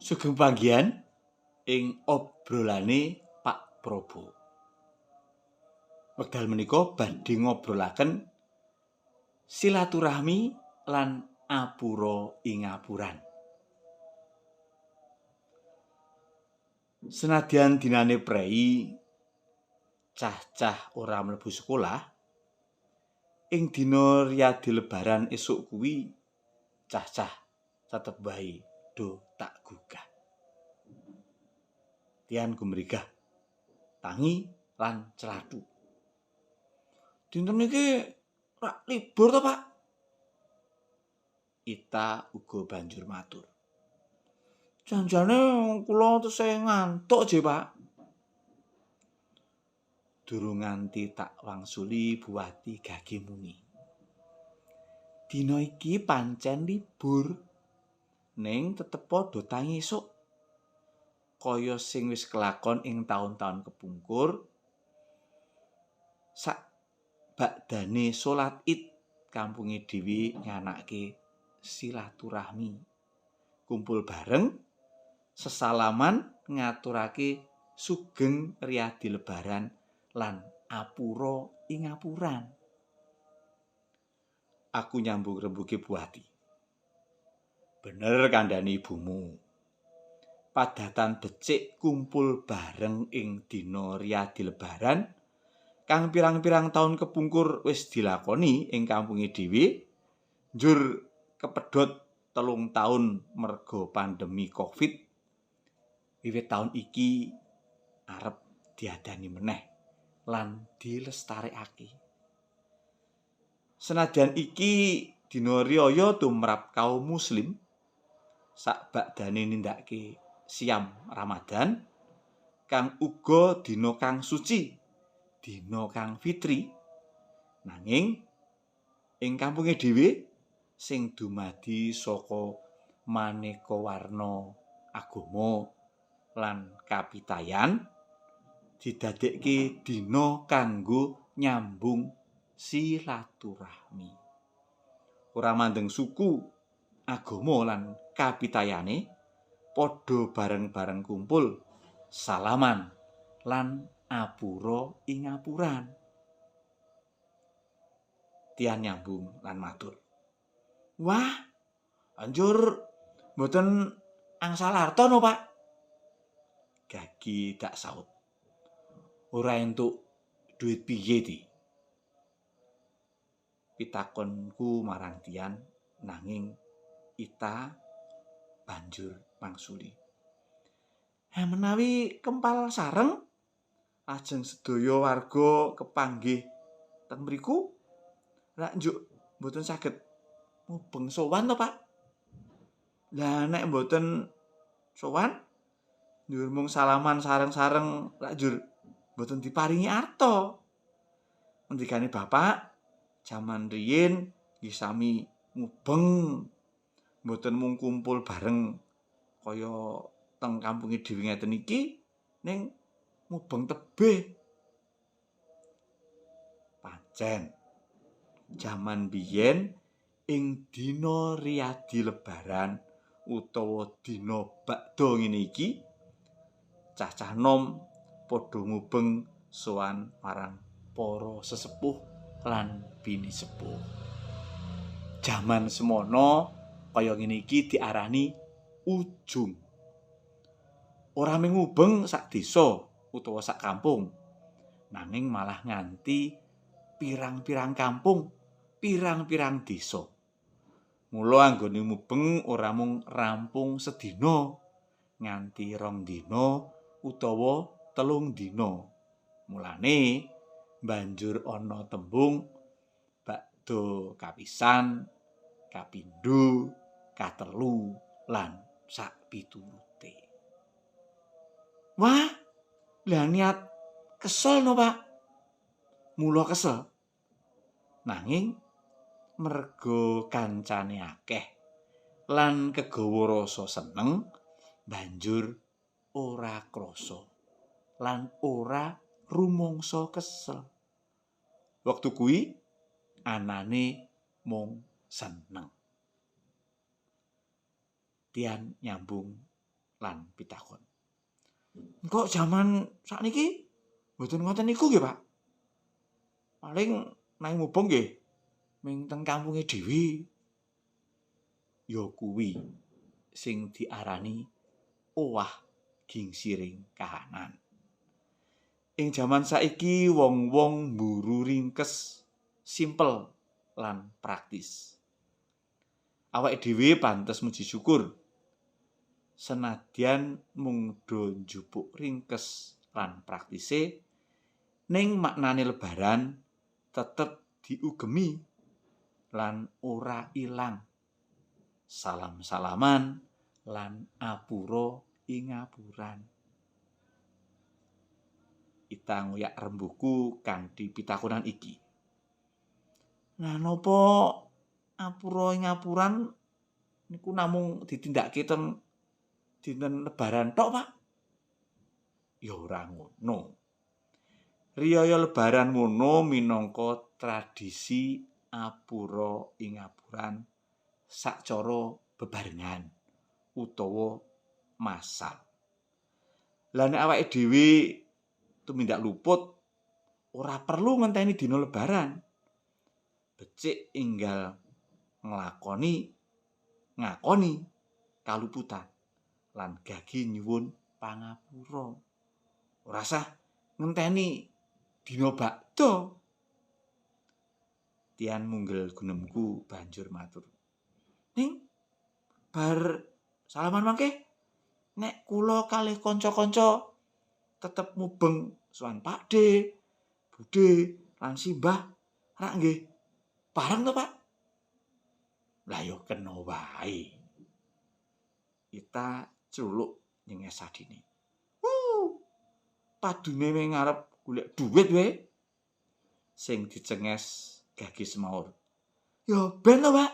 Sugeng panggihan ing obrolane Pak Probo. Wekdal menika badhe ngobrolaken silaturahmi lan apura ingapuran. Senadyan dinane prei, cah-cah ora mlebu sekolah, ing dina riyadi lebaran esuk kuwi cah-cah tetep wae do tak gugah. Tian gumrigah, tangi lan celathu. Dinten iki rak libur to, Pak? Ita uga banjur matur. Janjane kula tesih ngantuk je, Pak. Durung nganti tak wangsuli Buwati gage muni. Dina iki pancen libur, ning tetep padha tangi esuk. Kaya sing wis kelakon ing taun-taun kepungkur, sak bakdane salat Id kampunge dhewe nganake silaturahmi, kumpul bareng, sesalaman ngaturake sugeng riyadi lebaran lan apura ingapuran. Aku nyambung rembuge Buwati. Bener kandhane ibumu. Padatan becik kumpul bareng ing dina riyadi lebaran kang pirang-pirang taun kepungkur wis dilakoni ing kampunge dhewe, njur kepedhot 3 taun merga pandemi Covid. Wiwit taun iki arep diadani meneh lan dilestarekake. Senadyan iki dina riyaya tumrap kaum muslim sak bakdane nindakake siam Ramadan kang uga dina kang suci, dina kang fitri, nanging ing kampunge dhewe sing dumadi saka maneka warna agama lan kapitayan didadekke dina kanggo nyambung silaturahmi. Ora mandeng suku, agama lan kapitayane padha bareng-bareng kumpul, salaman lan apura ingapuran. Tian nyambung lan matur. Wah, anjur mboten angsal arta no, Pak? Gagi dak saut. Ora entuk duit piye ti? Pitakonku marang Tian, nanging Ita banjur mangsuli. Menawi kempal sareng lajeng sedaya warga kepanggih teng mriku, rak njuk mboten saged mubeng sowan to, Pak? Lah nek mboten sowan njur mung salaman sareng-sareng rak njur mboten diparingi arta. Ngendikane bapak, jaman riyin nggih sami mubeng, mboten mung kumpul bareng kaya teng kampunge dhewe ngeten iki, ning mubeng tebih. Pancen jaman biyen ing dina riyadi lebaran utawa dina bakda ngene iki, cah-cah nom padha mubeng sowan marang para sesepuh lan bini sepuh. Jaman semono kaya ngene iki diarani ujung. Ora mung mubeng sak desa utawa sak kampung, nanging malah nganti pirang-pirang kampung, pirang-pirang desa. Mula anggone mubeng ora mung rampung sedina, nganti 2 dina utawa 3 dina. Mulane banjur ana tembung bakda kapisan, kapindho, katelu lan sak piturute. Wah, lah niat kesel no, Pak. Mula kesel. Nanging merga kancane akeh lan kegawa rasa seneng, banjur ora krasa lan ora rumangsa kesel. Wektu kuwi anane mung seneng. Tian nyambung lan pitakon. Kok jaman sakniki mboten ngoten niku nggih, Pak? Paling nang mubeng nggih ming teng kampunge dhewe. Ya kuwi sing diarani owah gingsiring kahanan. Ing jaman saiki wong-wong mburu ringkes, simpel lan praktis. Awake dhewe pantes muji syukur senadyan mung do njupuk ringkes lan praktise, ning maknane lebaran tetep diugemi lan ora ilang. Salam-salaman lan apura ingapuran. Ita ngoyak rembuku kanthi pitakonan iki. Nah, napa apura ingapuran niku namung ditindakake teng dinten lebaran tok, Pak? Ya ora ngono. Riyaya lebaran ngono minangka tradisi apura ingapuran sacara bebarengan utawa massal. Lah nek awake dhewe tumindak luput ora perlu ngenteni dina lebaran. Becik enggal ngakoni kaluputan lan gagi nyuwun pangapura. Ora sah ngenteni dina bakda. Tian munggel gunemku banjur matur. Ning bar salaman mangke nek kula kalih kanca-kanca tetep mubeng sowan Pakde, Bude lan Simbah rak nggih bareng to, Pak? Lah ya kena wae. Ita culuk nyenges adine. Padune wing ngarep golek duit wae. Sing dicenges gagi semaur. Ya ben to, Pak.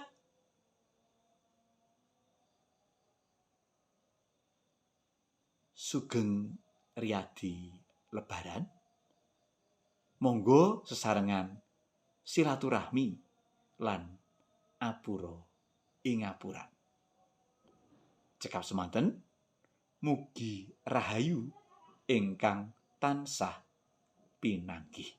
Sugeng riyadi lebaran. Monggo sesarengan silaturahmi lan apura ingapuran. Cekap semanten, mugi rahayu ingkang tansah pinanggih.